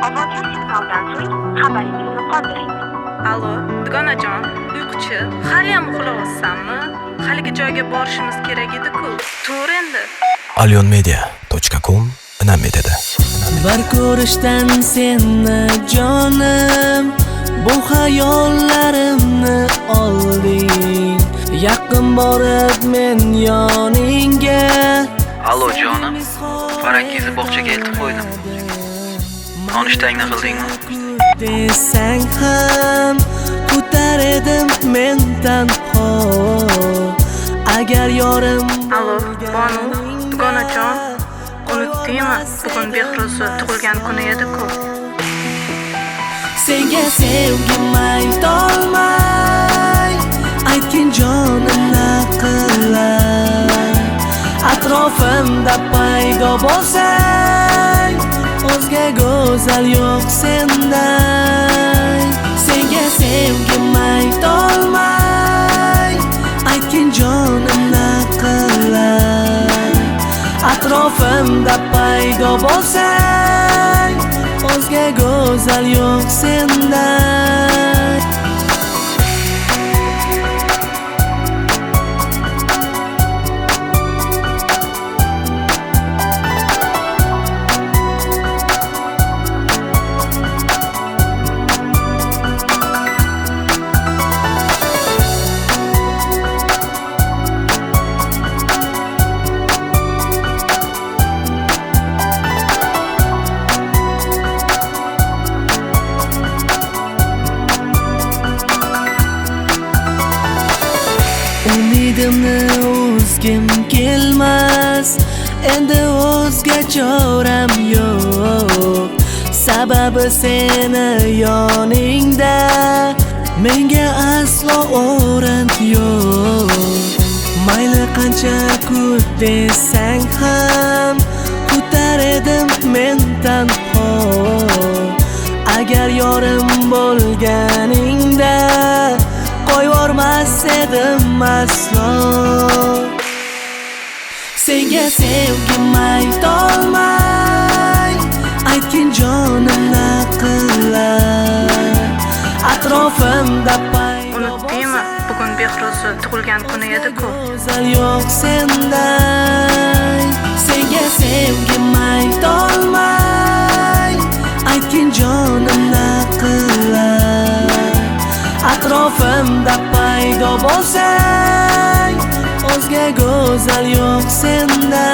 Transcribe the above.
Ovozli signaldan so'ng xabaringizni qoldiring. Alo, dugonajon, uyquchi, haliyam uxlayapsanmi? Haligi joyga borishimiz kerak edi-ku. Tur endi. Alyonmedia.com inam etadi. Bir ko'rishdan seni jonim, bu xayollarimni olding. Yaqin borib men yoningga. Alo jonim, Farangizni bog'chaga eltib qo'ydim. Nonushtangni qildingmi? Desang ham kutar edim men tanho. Agar yorim. Alo, Bonu, dugonajon, unutdingmi? Bugun Behruzni tug'ilgan kuni edi-ku. Senga sevgim aytolmay, aytgin jonim na qilay. Atrofimda paydo bo'lsang, o'zga go'zal yo'q senday. Senga sevgim aytolmay, aytgin jonim na qilay. Atrofimda paydo bo'lsang, o'zga go'zal yo'q senday. Umidimni uzgim kelmas, endi o'zga choram yo'q. Sababi seni yoningda menga aslo o'rin yo'q. Mayli qancha kut desang ham, kutar edim men tanho. Agar yorim bo'lganingda, qo'yvormas edim aslo. Senga sevgim aytolmay, aytgin jonim na qilay. Atrofimda paydo. Unutdingmi? Bugun Behruzni tug'ilgan kuni edi-ku. Go'zal yo'q senday. Senga sevgim aytolmay, aytgin jonim na qilay. Atrofimda paydo bo'lsang, o'zga go'zal yo'q senday.